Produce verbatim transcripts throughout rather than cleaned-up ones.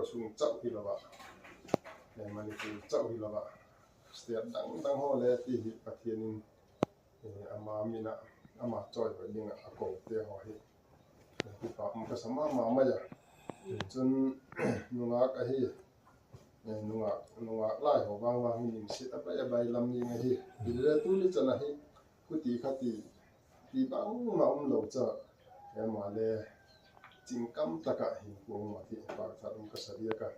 sung chau hilo ah, Manipur chau hilo ah, state dang dang haw le ti hi Pathian in ama min ah, ama chawihoi ding ah a kote haw hi kipak um ka sa ma ma mai a. Chun nungak ahi, nungak lai haw vang vang hi limsiat a bai a bai lam ding ahi. Hile tuni chan ahi, khuti khati ti bangma umlo cha, ama le chingkam tak ah hi kuang ma ti pakhat um ka sa diak a.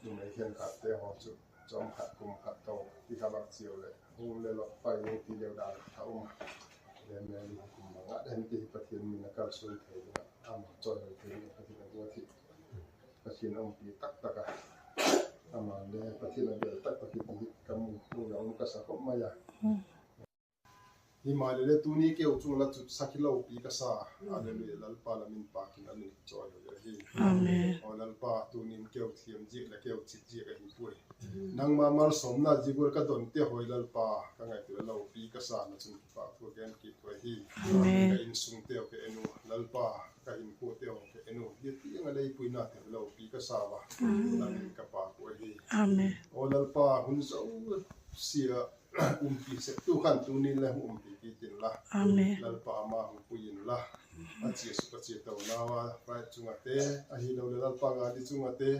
Numei khenkhatte haw chu chawm khat kum khat to ti kha bak chiau leh hung le lo pai ding ti deu dan kha um a. Le mel hi kum bang a hem ti hi Pathian min a kalsuan thei ding ah, ama chawihoi thei ding ah Pathian a guat hi. Pathian a umpi tak tak a, ama le Pathian a bel tak tak hi ti hi ka mu, mu la um ka sa khop mai a. Himaleh le tuni keu chung la chu sakhi lopi ka sa. Hallelujah, Lalpa la min pâk in, a min chawihoi ahi. Aw Lalpa, tunin keu thiam ziak leh keu chit ziak ahi puai. Nangma malsawmna zia gual ka donte haw hi Lalpa, ka ngaitua leh lopi ka sa, na chung kipakthu gen kit uh ahi. Ka insungteu ka en u Lalpa, ka inkuateu ka en u, zia tiang a lei puinate lopi ka sa ua, la min ka pâk uh ahi. Aw Lalpa, hun zosia umpi sek tu khan tuni le hung umpi kit inla, Lalpa ama hung pui inla, a chia suk a chia tonau a, flight chung ate, ahiloleh Lalpa gari chung ate,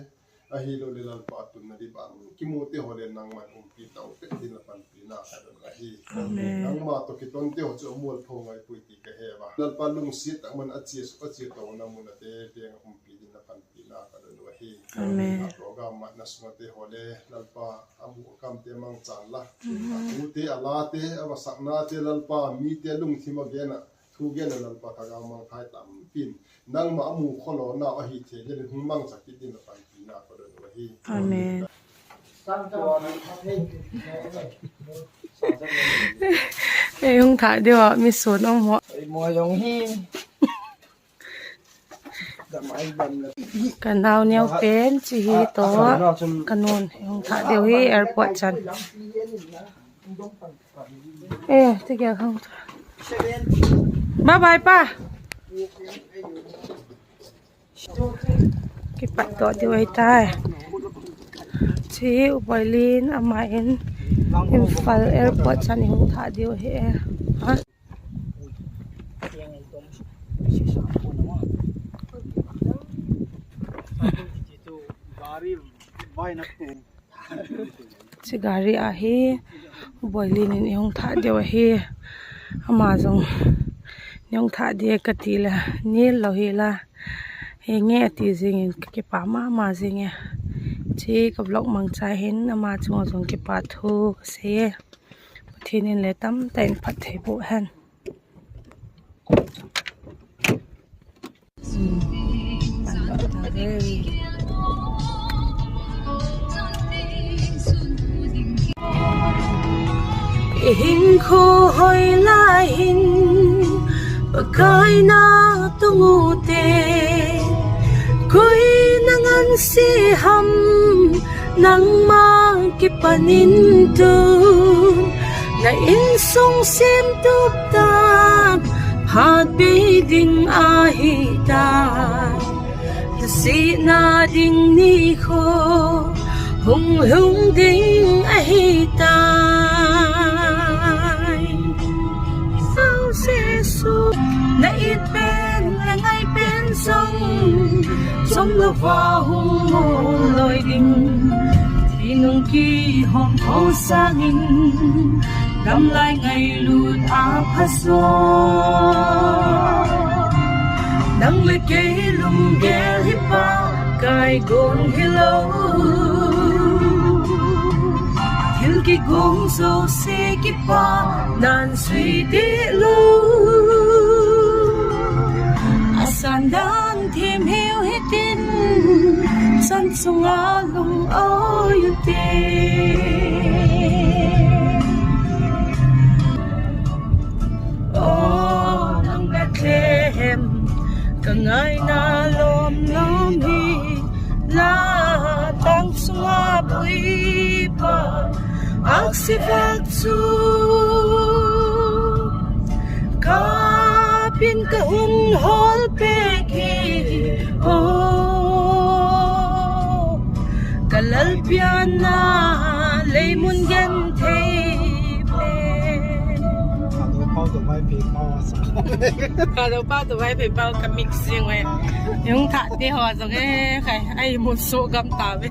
ahiloleh Lalpa a tunna di bang kimute haw le nangma'n umpi tau pek dingin la panpina ka don ahi. Nangma tawh kitonte haw chu a mualpho ngai puai ti ka he ua, Lalpa lungsiat tak man a chia suk a chia tona mun ate veng a umpi dingin la panpina ka don uh ahi. A program matna sung ate haw le Lalpa, a mu a kamte mangchan la, a tute a late a vasaknate Lalpa, mite lungthim a gen ah, thu gen ah Lalpa, thagau mangthai tampi'n nangma a mu khawlona ahi thei dingin hung mangcha kit dingin la panpina ka don uh ahi. Ei hung thak diu a mi suan um haw. Ka nau neu pen chi hi tawh, ka nu'n hung thak diu hi airport chan. E, ti kei hung. Bye bye pa. Kipat tawh diu ahi tai. Chi U Boilin ama in Imphal airport chan i hung thak diu hi. Chi gari ahi, U Boilin in i hung thak diu ahi. Ama zong i hung thak di ka ti le nil lo hi la. Hi nge a ti zing in ka kipak ma ma zing e. Chi ka vlog mangcha hin ama chung ah zong kipak thu ka sei e. Pathian in le tamtak in phatthei boh hen. I hinkhua hoi lai hin Pakai na tung u te, koi na ngan si ham, nangma kipan in tu na insung siam tup tak, phat bei ding ahi tai. Na sihna ding nikhua hung lhung ding ahi tai. Sau Jesu, na it pen la ngai pen zong, zom lo va hung mu loi ding. Thi nung kihawm tho sâng in, gamlai ngailut a pha zaw. Nang leh kei lunggel hi pa, kai guang hilo. Thil kiguang zosia kipak na'n zui dih lo. A san dan thiam hiu hitin, san chung a lungawi u te. Aw nang Bethlehem, ka ngaina lawm lawm hi la, tang sung a buaipa, aksi vak chu kap in ka hun hawl pek hi. Aw Ka lo pau tu Vaiphei pau ka mix zing e. Hung thah te haw zong e, khai ai mu su gam ta ve.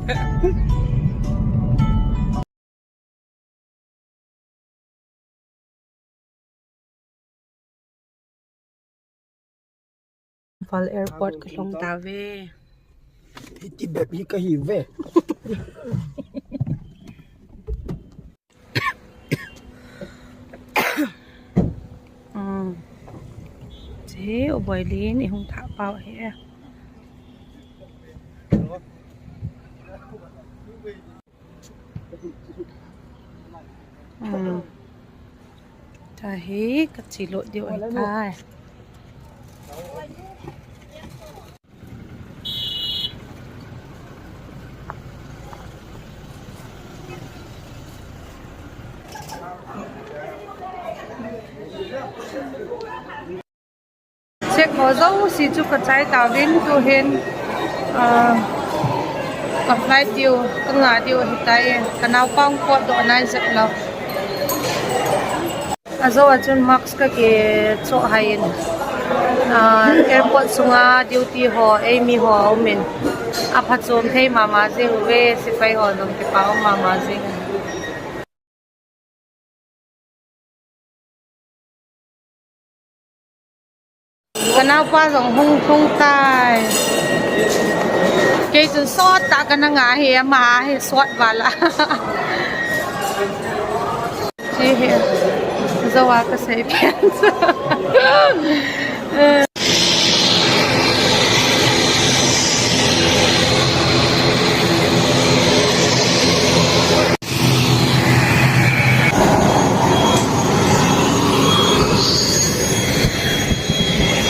Imphal airport ka lhung ta ve. Hiti bep hi ka hi ve. Hi U Boilin i hung thah pau hi e. Tahi ka chi lut diu ahi tai. Check haw zosia chu ka chai ta vin tu'hin, ka flight diu, ka nga diu ahi tai e, ka naupang pawtdawh nai zet lo. A zo ah chun mask ka kichawhhai in, airport sung a duty haw, ei mi haw a um in, a phachuam thei ma ma zing uve, sipai haw zong kipak um ma ma zing. Ka naupa zong hung tung tai. Kei chun sawt tak ka na nga hi, ama hi sawt val a. Chi hi, zo a ka sei pian.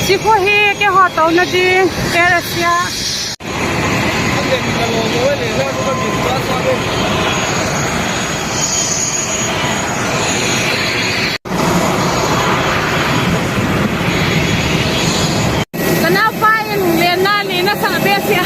Chi khu hi keihaw tona ding, Air Asia. Ka naupa in lenna ni na sa be sia.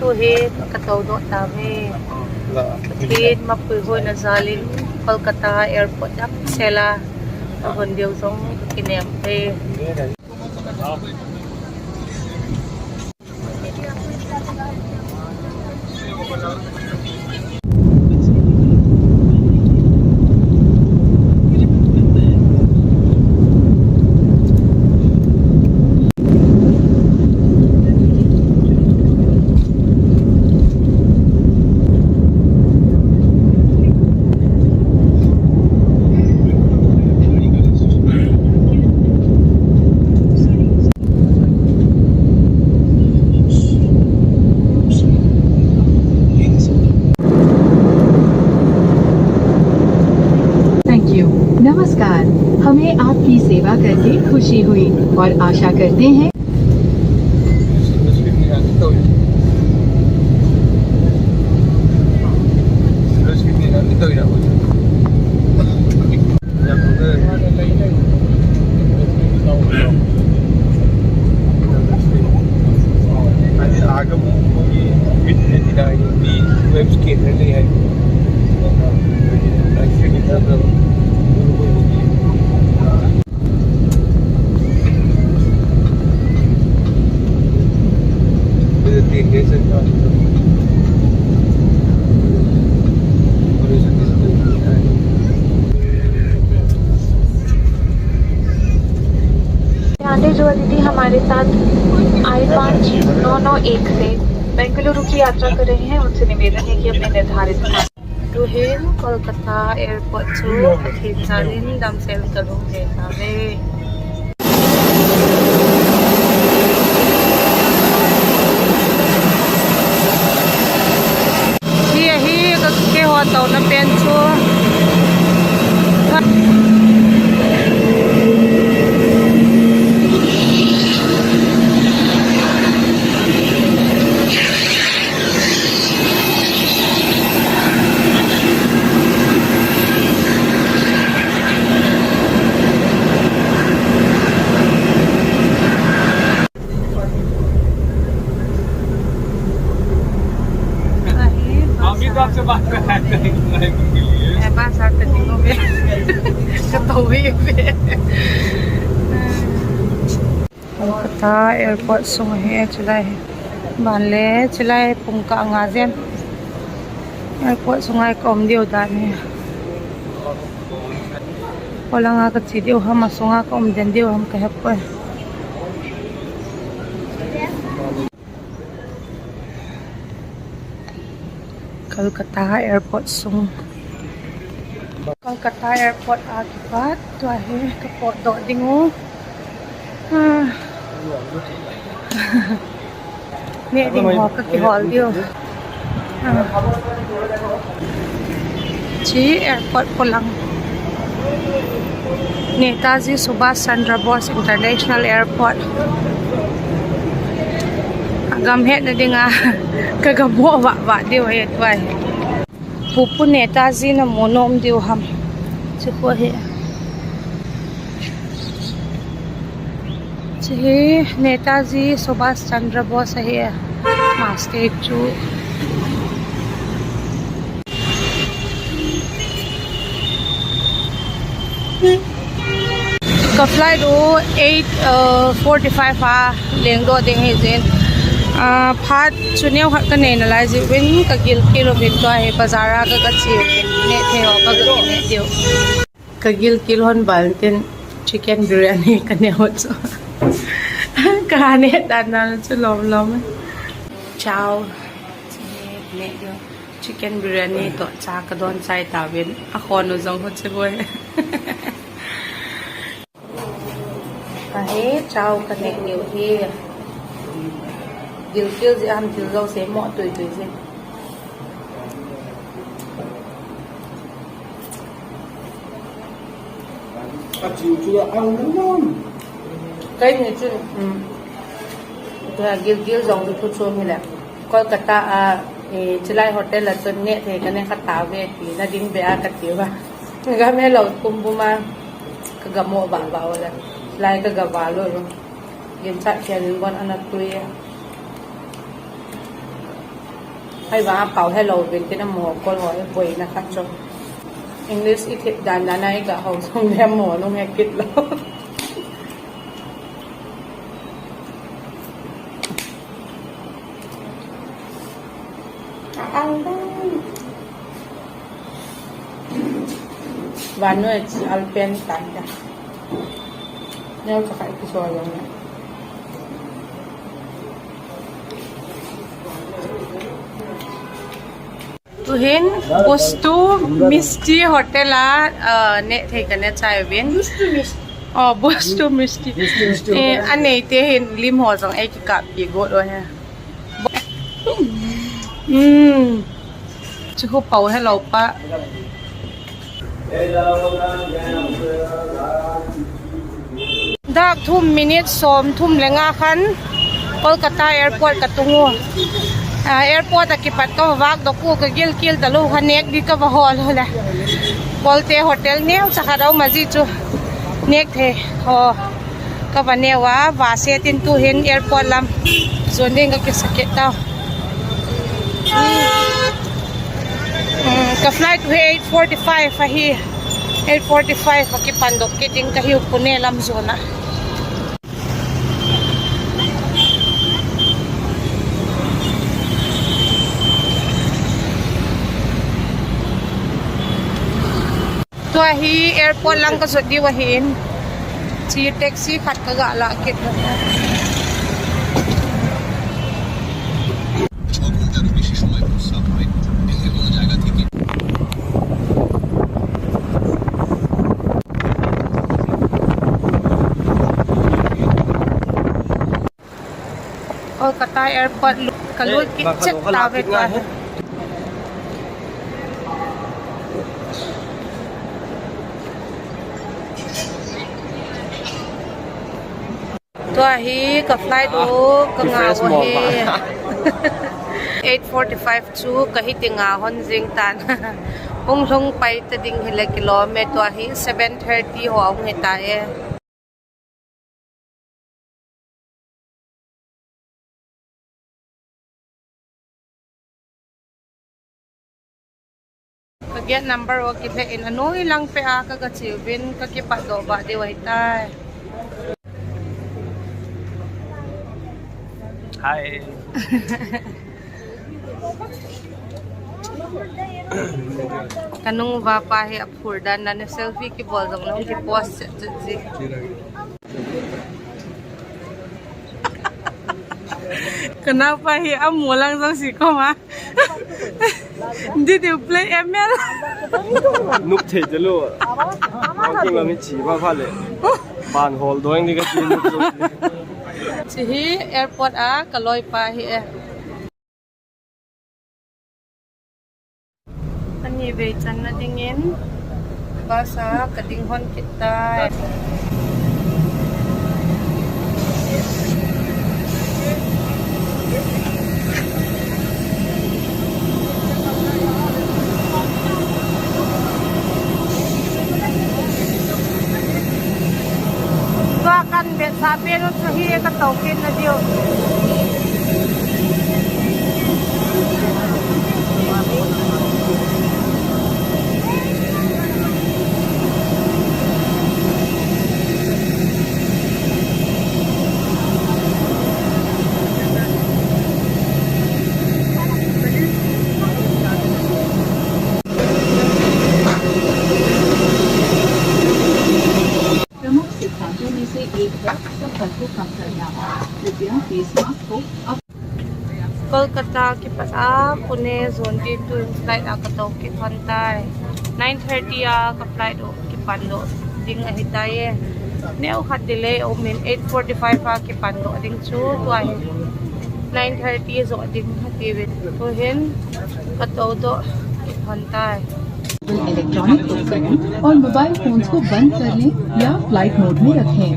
Tu hi ka to dawh ta ve. Pathian mapui huaina jal in Kolkata airport dam sel a ka hun diu zong ka kinem ve. Thank you. नमस्कार, हमें आपकी सेवा करके खुशी हुई और आशा करते हैं। ध्यान दें, जो अतिथि हमारे साथ आई पाँच नौ नौ एक से बेंगलुरु की यात्रा कर रहे हैं, उनसे निवेदन है कि अपने निर्धारित स्थान। Tu'hin Kolkata airport chu Pathian jal in damsel ka lum ve ta ve. Hi ahi ka keihaw tona pen chu. Ka to hi ve. Kolkata airport sung ahi chulai hi. Ban le chulai pung kah nga zen airport sung ah ka um diu dan hi. Pawlang a ka chia diu ham, a sung a ka um den diu ham ka he puai. Kolkata airport sung. Kolkata airport a kipat tua hi ka pawtdok ding u. Neh ding haw ka kihawl diu. Chi airport pawlang, Netaji Subhash Chandra Bose International Airport. A gam hetna ding a ka gam haw vak vak diu hi tuai. Pupu Netaji na mu nuam diu ham. Chi khu hi. Chi hi Netaji Subhash Chandra Bose ahi a, ama statue. Ka flight u eight forty five a lengdaw ding hi zin. Phat chu neu khat ka neina lai ziak un ka gilkial uvin tua hi bazar a ka ka chia uvin neh thei haw ka ka neh diu. Ka gilkial hon ban tin chicken biryani ka neu chu. Ka neh dan dan chu lawm lawm. Chow, neh diu. Chicken biryani tawh cha ka dawn chai ta uvin a khawn u zong hu chi buai. Ka he chow ka neh diu hi. Gilkial zia ham thil zosia maw tui tui zia. Ka chiu chu a ang dang dang. Keini chun, gilkial zong chu thu chuam hileh Kolkata a, chulai hotel ah chun neh thei ka ne kha ta ve ti na ding be a ka tiu a. Gam helo kum bum a ka gam haw vak vak u le, lai ka ga vak lo lo. Ginchat thiang in bon ana tui a. Ahi vang a pau helo vin tin a maw kol haw i buaina khat chu. English i thip dan dan a i ga hau sung le maw nung he kit lo. Vannoi chi al pen tan ta. Neu cha khat kisawl lo na. Tuhin Bostu Misti Hotel a neh thei ka ne chai uvin. Aw, Bostu Misti. A neite hin lim haw zong ei kikâppi guat u he. Chu khu pau helo pa. Dâk thum minute sawmthum le nga khan Kolkata airport ka tung u. Airport ah kipat ka vâkdok u, ka gilkial talua kha nêk ding ka va hawl u le, Kolte hotel neu cha khat a um a, zia chu nêk thei haw ka va neu a, va se tin tuhin airport lam zuan ding ka kisa kit tau. Ka flight u hi eight forty five ahi. Eight forty five a kipandok kit ding ka hiu, Pune lam zuan ah. Tua hi airport lam ka zot diu ahi'n, chi taxi khat ka ga la kit. Kolkata airport ka lut kit chet ta ve tua hi. Tua hi ka flight u ka ngau ahi. Eight forty five chu ka hi ti nga hon zing ta'n. Hung lhung pai ta ding hileh kilawm e, tua hi seven thirty haw hung hi ta e. Gate number a kile in a nuai lang pêk a ka ga chiu in ka kipat lo ba deu ahi tai. Ka nung uva pa hi a phur dan dan a selfie kibawl zong nung kipost chet chet zi. Ka naupa hi a mu lang zong si kawm a. Did you play M L? Nuk thei te lo. Walking lam hi chi va va le. Ban hol doing ni ka ti nuk lo. Chi hi airport a ka loipa hi e. A ni vei channa dingin bus a ka ding hon kit tai. Tua kan betsa pen u chu hi ka to kitna diu. प्रमुख सिद्धांतों में से एक है सफर को कम करना। कृपया face mask को up- Kolkata kipat a Pune zuan ding tu flight a ka to kit hon tai. Nine thirty a ka flight uh kipan lo ding ahi tai e. Neu khat delay um in eight forty-five a kipan lo ding chu tua hi nine thirty zo ding a ti vin. Tu'hin ka to do kit hon tai. Electronic उपकरण और mobile phones को बंद कर लें या flight mode में रखें।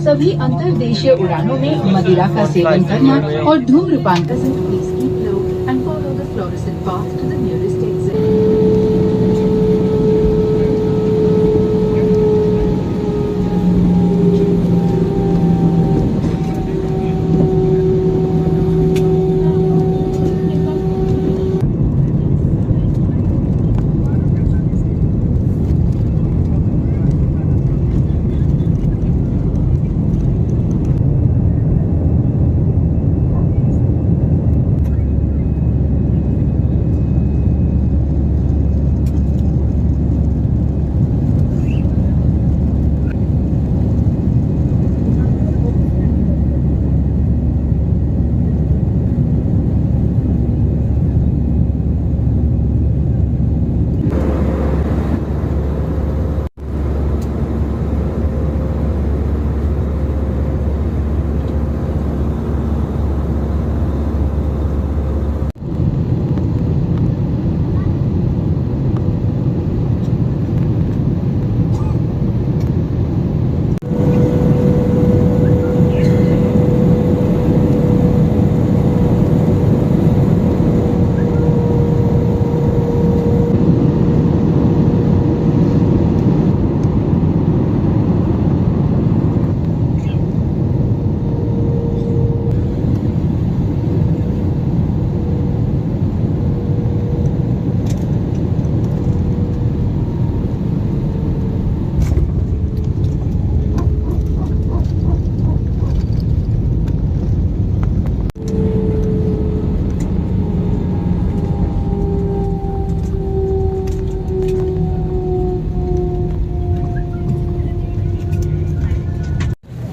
सभी अंतर्देशीय उड़ानों में मदिरा का सेवन करना और धूम्रपान का Please keep low and follow the fluorescent path to the nearest exit.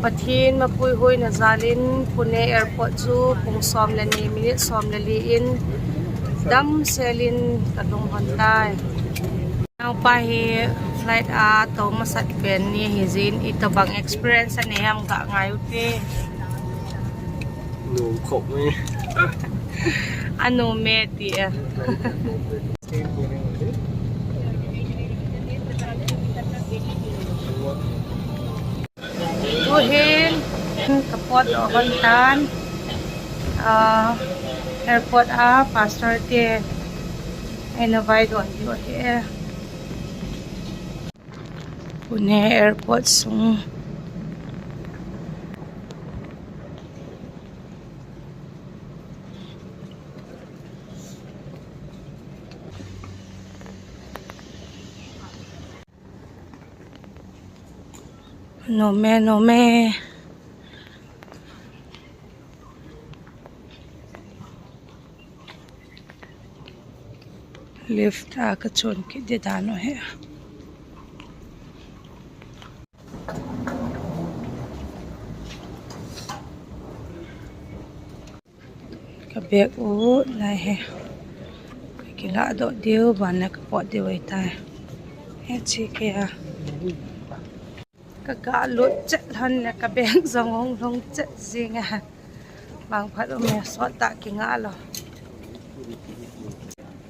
Pathian mapuihuaina jal in Pune Airport chu pung sawm le ni minute sawm le li in damsel in ka lum hon tai. Naupa hi flight a to masat pen ni hi zin i tobang experience a nei ham ka ngai u te. Nuam khop mai. A nuam e ti a. Tu'hin ka pawt lo hon tan, ah, airport a pastor te eina vai dawn diu ahi. Pune airport sung. Nuam e, nuam e. Lift a ka chuan kit di dan uh hi. Ka bag u nai hi. Ka kilahdoh diu, ban leh ka pawt diu ahi tai. He chi kei a. Ka ga lut chet han leh ka bag zong hung lhung chet zing a. Bang phat um e, sawt tak kinga lo.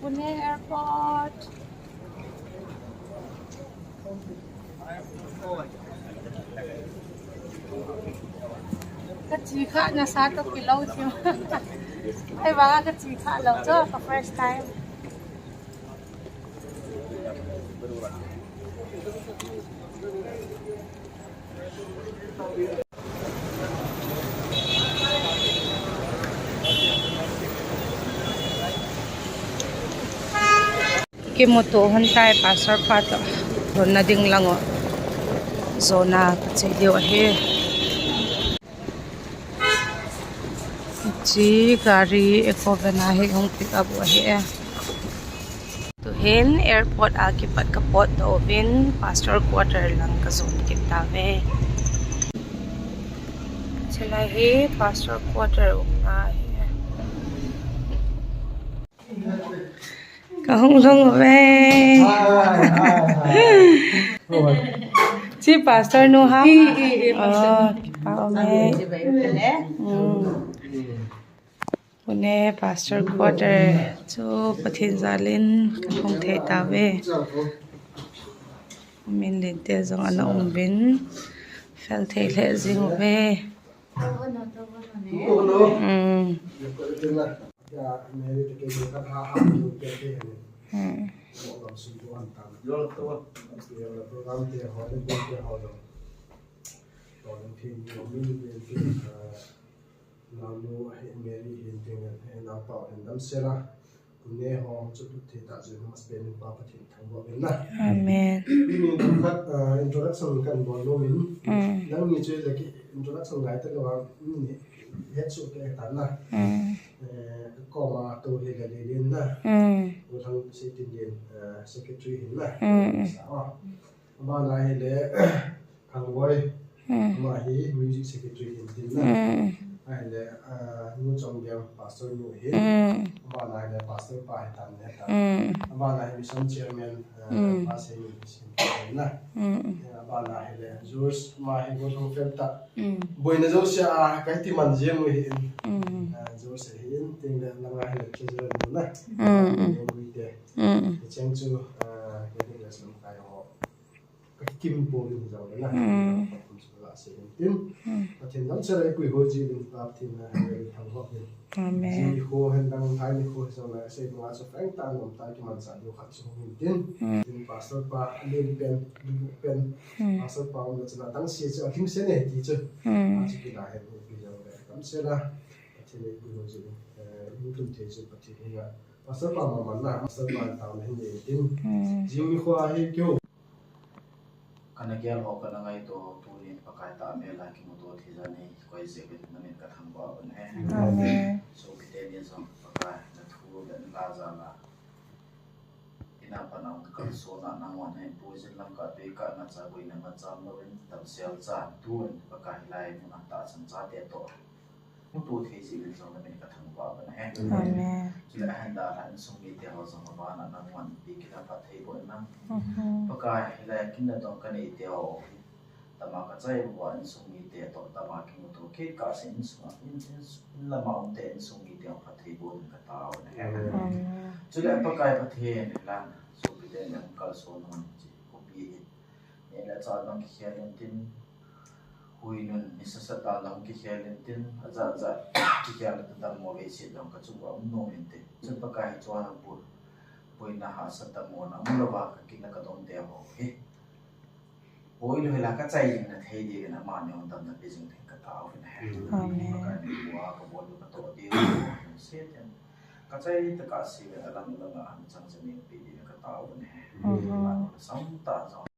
Pune Airport. Ka chi kha nasa tawh kilo thiam. Ahivang a ka chi kha lo chu ka first time. Kimutua hun tai pastor pa tawh, zonna ding lang uh zawna ka chia diu ahi. Chi gari eco van a hi hung pick up uh ahi e. Tuhin airport a kipat ka pawt to uvin pastor quarter lang ka zawn kit ta ve. Chulai hi pastor quarter umna ahi. Ka hung lhung uve. Chi pastor nu ham? Kipâk um e. Pune pastor quarter chu Pathian jal in ka hung thei ta ve. Min linte zong ana um vin, fel thei leh zing uve. Nanu ahi Mary hin tin, he naupau hin damsel a, Pune haw chu tut thei ta zing hung a pen Pa Pathian thangvah in na. Amen. Tuni khat, ah, introduction kan bawl nuam in. Nang ni chu le ki introduction ngai ta lo a, ni het chu ke ta na. Eh, koma tu hi le le na. Pu Thangsiattin din, eh, secretary hin na. Sa a. Abana hi le Thangboi, ama hi music secretary hin tin na. Ahile, ah, Nu Chonggem pastor nu hin. Abana hi le pastor pa hi tan ne ta. Abana hi mission chairman, ah, Pa Seimin hin tin na. Abana hi le George, ama hi goal hung fel ta. Boina zosia a ka ti man ziang u hin. Ah, George hin tin le langa hi le treasurer nu na. Ni te. Cheng chu, ah, ka ni le sum kai ho. Ka kim po in zau le na. Kum sung la se in tin. Pathian dam se la i pui ho ji in Pa Pathian na ha le thang ho in. Amen. Ji kho hen dang thai ni kho zau la se ma chu feng ta nom ta ki man sa du khat chu in tin. Tin pastor pa lim pen, pen. Pastor pa um la chu la dang se chu a kim se ne ti chu. A chu ki la hen ni pi zau le dam se la. Pathian i pui ho ji in. Eh, in tun te chu Pathian in la. Pastor pa ma man na, pastor pa tau na hin ni tin. Ji mi kho a hi keu. Ka na gel ho, ka na ngaitua ho, tunin Pakai ta me la kimutua thi zan hi koi zek in na min ka thangvah un he. Amen. Sopite ni zong Pakai na thu le na la za la. Ina pan a hung kalsuan a nang wan he pu zin lam ka tui ka na cha bui na ma cham lo in dam sel cha tun Pakai lai mun a ta chan cha te to. Mutu thei si in zong na min ka thangvah ban he. Amen. Chule a handa la insung mite ho zong a ban a nang wan pi kila phat thei bo in nang. Pakai hilai kin na dong ka nei te ho. Tama ka chai bo a insung mite to tama kimutu kit ka si insung a in, in, in lama um te insung mite ho phat thei bo in ka tau na he. Amen. Chule Pakai Pathian lan sopite ni hung kalsuan hun chi kopi hi. Ni le cha dong ki khel in tin. Hui nun ni sa sa ta dong ki khel in tin. A za za ki khel in tin dam mo ve si dong ka chung a um no min te. Chun Pakai chuan a bu. Buaina ha sa dam mo na um lo va ka kin na ka dong te ho hi. Hoi lo hi la ka chai zing na thei di na ma ni hon dam na pe zing thei ka tau na he. Amen. Pakai ni bua ka bol ka to di. Se ten. Ka chai ta ka si ve a lang lang a han chang chang ni pe di na ka tau na he. Amen. Sam ta zong.